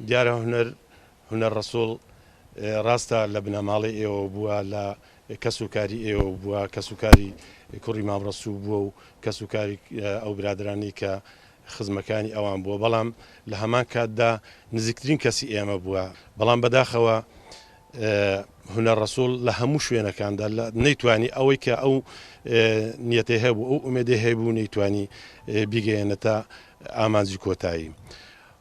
دیارە هونەر هونەر ڕەسوڵ ڕاستە لە بنەماڵەی ئێوە بووە، لە کەس و کاری ئێوە بووە، کەس و کاری کوڕی مام ڕەسوو بووە و کەس و کاری ئەو برادەرانەی کە خزمەکانی ئەوان بووە، بەڵام لە هەمان کاتدا نزیکترین کەسی ئێمە بووە، بەڵام بەداخەوە هونەر ڕەسوڵ لە هەموو شوێنەکاندا نەیتوانی ئەوەی کە ئەو نیەتەی هەبوو، ئەو ئومێدەی هەیبوو نەیتوانی بیگەیەنێتە ئامانجی کۆتایی.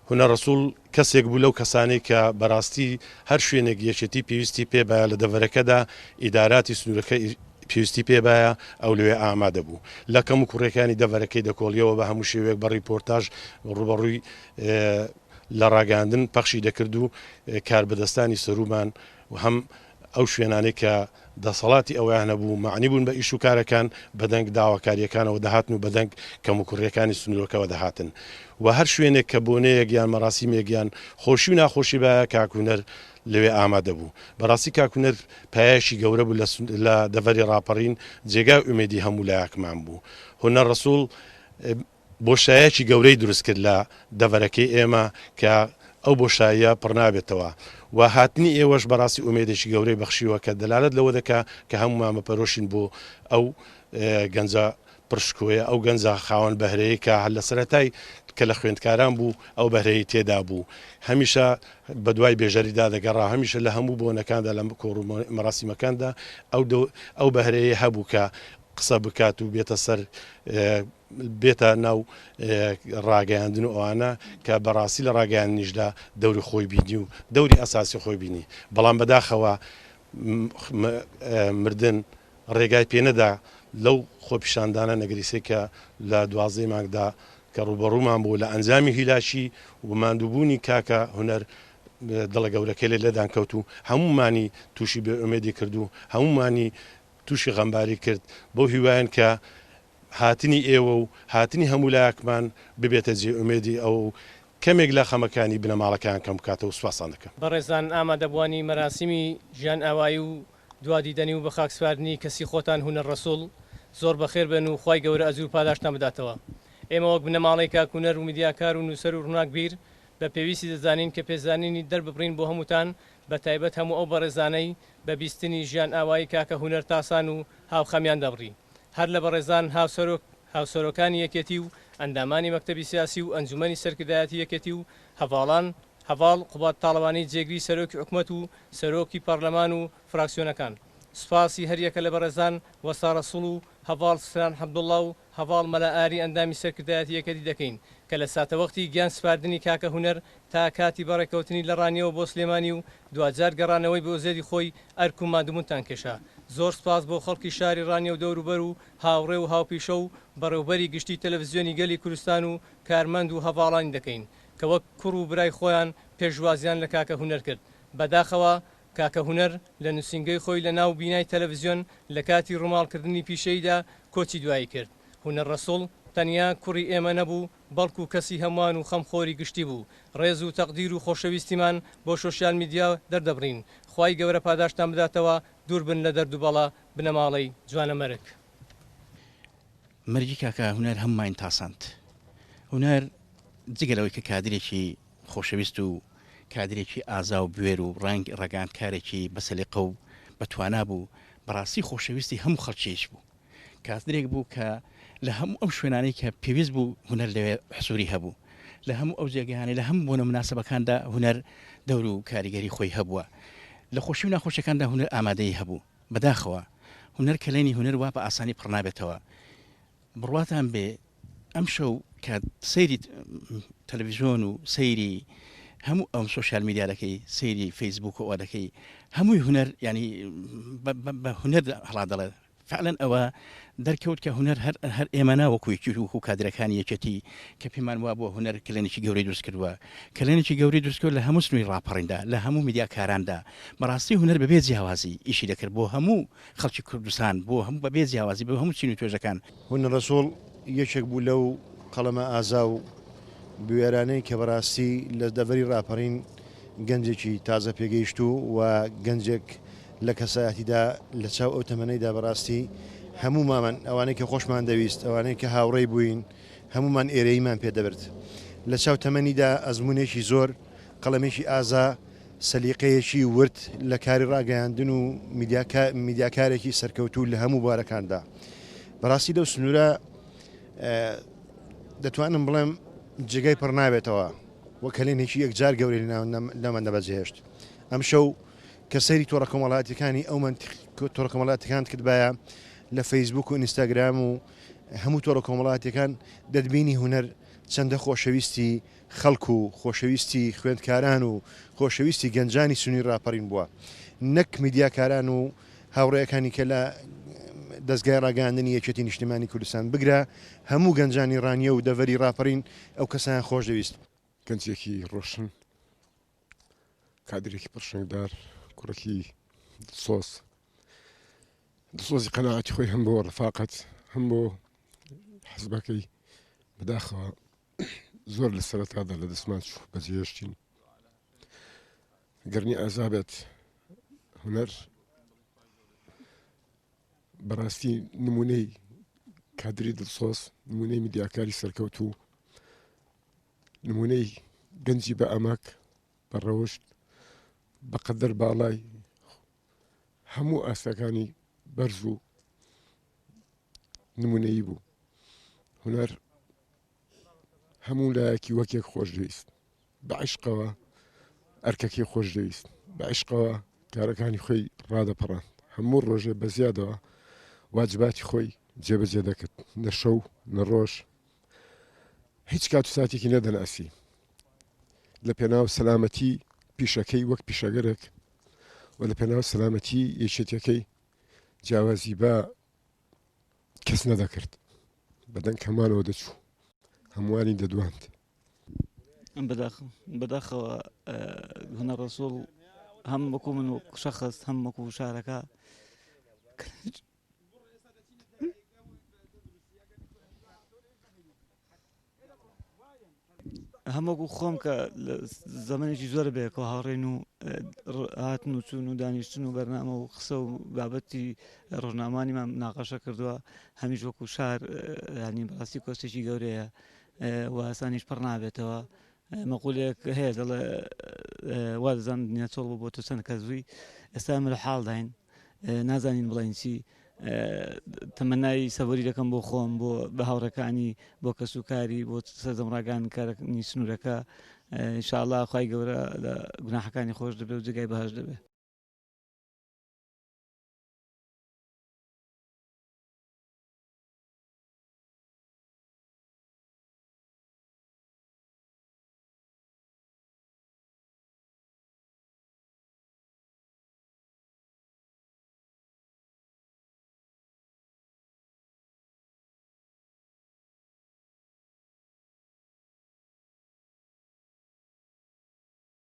هونەر ڕەسوڵ کەسێک بوو لەو کەسانەی کە بەراستی هەر شوێنێک یەکێتی پێویستی پێ بایە لە دەڤەرەکەدا ئیداراتی سنوورەکە پێویستی پێ بایە ئەو لەوێ ئامادە بوو لە کەم و کوڕیەکانی دەڤەرەکەی دەکۆڵیەوە بە هەموو شێوەیەک بە ڕیپۆرتاژ ڕووبەڕووی لە ڕاگەیاندن پەخشی دەکرد و کاربەدەستانی سەروومان و هەم ئەو شوێنانەی کە دەسەڵاتی ئەوەیان هەبوو مەعنی بوون بە ئیش و کارەکان بە دەنگ داواکارییەکانەوە دەهاتن و بە دەنگ کەموکوڕییەکانی سنوورەکەوە دەهاتن و هەر شوێنێک کە بۆنەیەک یان مەراسیمێک یان خۆشی و ناخۆشی بایە کاک هونەر لەوێ ئامادە بوو. بەڕاستی کاک هونەر پایەیەکی گەورە بوو لە دەڤەری ڕاپەڕین، جێگای ئومێدی هەموو لایەکمان بوو. هونەر ڕەسووڵ بۆشایەکی گەورەی دروست کرد لە دەڤەرەکەی ئێمە کە ئەو بۆشاییە پڕنابێتەوە و هاتنی ئێوەش بەڕاستی ئومێدێکی گەورەی بەخشیوە کە دەلالەت لەوە دەکا کە هەموومان بە پەرۆشین بۆ ئەو گەنجە پڕشکۆیە، ئەو گەنجە خاوەن بەهرەیەی کە هەر لە سەرەتای کە لە خوێندکاران بوو ئەو بەهرەی تێدا بوو هەمیشە بە دوای بێژەریدا دەگەڕا هەمیشە لە هەموو بۆنەکاندا لە کۆڕ و مەراسیمەکاندا ئەو ئەو بەهرەیەی هەبوو کە قسە بکات و بێتە سەر بێتە ناو ڕاگەیاندن و ئەوانە کە بەڕاستی لە ڕاگەیاندنیشدا دەوری خۆی بینی و دەوری ئەساسی خۆی بینی بەڵام بەداخەوە مردن ڕێگای پێ نەدا لەو خۆپیشاندانە نەگریسەی کە لە دوازدەی مانگدا کە ڕووبەڕوومان بوو لە ئەنجامی هیلاکی و ماندووبوونی کاکە هونەر دڵە گەورەکەی لێ لێدان کەوت و هەموومانی تووشی بێئومێدی کرد و هەموومانی تووشی غەمباری کرد بەو هیوایەن کە هاتنی ئێوە و هاتنی هەموو لایەکمان ببێتە جێ ئومێدی ئەو و کەمێک لە خەمەکانی بنەماڵەکەیان کەم بکاتەوە سوپاستان دەکەم. بەڕێزان ئامادەبووانی مەراسیمی ژیان ئاوایی و دوا دیدەنی و بەخاکسپاردنی کەسی خۆتان هونەر ڕەسوڵ زۆر بەخێر بێن و خوای گەورە ئەجر و پاداشتان بداتەوە. ئێمە وەک بنەماڵەی کاک هونەر و میدیاکار و نووسەر و ڕووناکبیر بە پێویستی دەزانین کە پێزانینی دەرببڕین بۆ هەمووتان بە تایبەت هەموو ئەو بەڕێزانەی بە بیستنی ژیان ئاوایی کاکە هونەر تاسان و هاوخەمیان دەبڕی هەر لە بەڕێزان هاوسەرۆک هاوسەرۆکانی یەکێتی و ئەندامانی مەکتەبی سیاسی و ئەنجومەنی سەرکردایەتی یەکێتی و هەڤاڵان هەڤاڵ قوباد تاڵەبانی جێگری سەرۆکی حکومەت و سەرۆکی پەڕلەمان و فراکسیۆنەکان سوپاسی هەریەکە لە بەڕێزان وەستا ڕەسوڵ و هەڤاڵ ستران حەبدوڵا و هەڤاڵ مەلا ئاری ئەندامی سەرکردایەتی یەکێتی دەکەین کە لە ساتەوەختی گیان سپاردنی کاکە هونەر تا کاتی بەڕێکەوتنی لە ڕانیەوە بۆ سلێمانی و دواجار گەڕانەوەی بۆ زێدی خۆی ئەرک و ماندوبونتان کێشا. زۆر سپاس بۆ خەڵکی شاری ڕانیە و دەوروبەر و هاوڕێ و هاوپیشە و بەڕێوبەری گشتی تەلەفزیۆنی گەلی کوردستان و کارمەند و هەڤاڵانی دەکەین کە وەک کوڕ و برای خۆیان پێشوازیان لە کاکە هونەر کرد. بەداخەوە کاکە هونەر لە نوسینگەی خۆی لە ناو بینای تەلەفزیۆن لە کاتی ڕووماڵکردنی پیشەییدا کۆچی دوایی کرد. هونەر ڕەسوڵ تەنیا کوڕی ئێمە نەبوو، بەڵکو کەسی هەمووان و خەمخۆری گشتی بوو. ڕێز و تەقدیر و خۆشەویستیمان بۆ شۆشیال میدیا دەردەبڕین. خوای گەورە پاداشتان بداتەوە، دوور بن لە دەرد و بەڵا، بنەماڵەی جوانەمەرگ. مەرگی کاکە هونەر هەموومانی تاساند. هونەر جگە لەوەی کە کادرێکی خۆشەویست و کادرێکی ئازا و بوێر و ڕەنگ ڕەگاندکارێکی بەسەلیقە و بەتوانا بوو، بەڕاستی خۆشەویستی هەموو خەڵکیش بوو. کادرێک بوو کە لە هەموو ئەو شوێنانەی کە پێویست بوو هونەر لەوێ حزوری هەبوو. لە هەموو ئەو جێگایانەی لە هەموو بۆنە موناسەبەکاندا هونەر دەور و کاریگەری خۆی هەبووە. لە خۆشی و ناخۆشیەکاندا هونەر ئامادەیی هەبوو. بەداخەوە هونەر کەلێنی هونەر وا بە ئاسانی پڕ نابێتەوە. بڕواتان بێ ئەمشەو کە سەیری تەلەڤیزیۆن و سەیری هەموو ئەم سۆشیال میدیا دەکەی سەیری فەیسبوک و ئەوە دەکەی هەمووی هونەر ینی بە هونەر هەڵا دەڵێت فعلا ئەوە دەرکەوت کە هونەر هەر هەر ئێمە نا وەکو یەکێتی وەکو کادرەکانی یەکێتی کە پێمان وا بووە هونەر کلێنێکی گەورەی دروست کردووە کلێنێکی گەورەی دروست کرد لە هەموو سنووری ڕاپەڕیندا لە هەموو میدیاکاراندا بەڕاستی هونەر بەبێ جیاوازی ئیشی دەکرد بۆ هەموو خەڵکی کوردستان بۆ هەموو بەبێ جیاوازی بۆ هەموو چین و توێژەکان. هونەر ڕەسوڵ یەکێک بوو لەو قەڵەمە ئازا و بوێرانەی کە بەڕاستی لە دەڤەری ڕاپەڕین گەنجێکی تازە پێگەیشتوو و گەنجێک لە کەسایەتیدا لە چاو ئەو تەمەنەیدا بەڕاستی هەموومامان ئەوانەی کە خۆشمان دەویست ئەوانەی کە هاوڕێی بووین هەموومان ئێرەییمان پێ دەبرد لە چاو تەمەنیدا ئەزموونێکی زۆر. قەڵەمێکی ئازا، سەلیقەیەکی ورد لە کاری ڕاگەیاندن و میدیاکارێکی سەرکەوتوو لە هەموو بوارەکاندا. بەڕاستی لەو سنوورە دەتوانم بڵێم جێگای پڕ نابێتەوە و کەلێنێکی یەکجار گەورەی لەماندا بەجێهێشت. ئەمشەو کە سەیری تۆڕە کۆمەڵایەتیەکانی ئەو تۆڕە کۆمەڵایەتیەکانت کردبایە لە فەیسبوک و ئینستاگرام و هەموو تۆڕە کۆمەڵایەتیەکان دەتبینی هونەر چەندە خۆشەویستی خەڵک و خۆشەویستی خوێندکاران و خۆشەویستی گەنجانی سنووری ڕاپەڕین بووە نەک میدیاکاران و هاوڕێیەکانی کە لە دەزگای ڕاگەیاندنی یەکێتی نیشتیمانی کوردستان بگرە هەموو گەنجانی ڕانیە و دەڤەری ڕاپەڕین ئەو کەسەیان خۆشدەویست. گەنجێکی ڕۆشن، کادرێکی پڕشنگدار، کوڕێکی دڵسۆز، دڵسۆزی قەناعەتی خۆی هەم بۆ ڕەفاقەت هەم بۆ حزبەکەی بەداخەوە زۆر لە سەرەتادا لە دەستمان چوو بەجێهێشتین گەرنی ئازابێت هونەر بەڕاستی نمونەی کادری دڵسۆز نمونەی میدیاکاری سەرکەوتوو نمونەی گەنجی بە ئەمەک بە ڕەوشت بەقەدەر باڵای هەموو ئاستەکانی بەرز و نمونەیی بوو هونەر هەموو لایەکی وەکێک خۆشدەویست بە عیشقەوە ئەرکەکەی خۆشدەویست بە عیشقەوە کارەکانی خۆی ڕادەپەڕاند هەموو ڕۆژێ بە زیادەوە واجباتی خۆی جێبەجێ دەکرد نە شەو نە ڕۆژ هیچ کات و ساتێکی نەدەناسی لە پێناو سەلامەتی پیشەکەی وەک پیشەگەرێک و لە پێناو سەلامەتی یەکێتیەکەی جیاوازی بە کەس نەدەکرد بەدەنگ هەموانەوە دەچوو هەمووانی دەدواند. بەداخەوە هونەر ڕەسوڵ هەم وەکو من وەک شەخس هەم وەکو شارەکە هەم وەکو خۆم کە زەمەنێکی زۆر بەیەکەوە هاوڕێن و هاتن و چوون و دانیشتن و بەرنامە و قسە و بابەتی ڕۆژنامانیمان ناقەشە کردووە هەمیش وەکو شار ینی بەڕاستی کۆستێکی گەورەیە و ئاسانیش پڕ نابێتەوە مەقولێک هەیە دەڵێ وا دەزانم دنیا چۆڵ بوو بۆ تۆ چەند کەس بووی ئێستا ئێمە لە حاڵداین نازانین بڵێین چی تەمەنای سەبری دەکەم بۆ خۆم بۆ بە هاوڕەکانی بۆ کەس و کاری بۆ سەرجەم ڕاگان کارەکانی سنوورەکە ئینشاءاللە خوای گەورە لە گوناحەکانی خۆش دەبێ و جێگای بەهەشت دەبێ.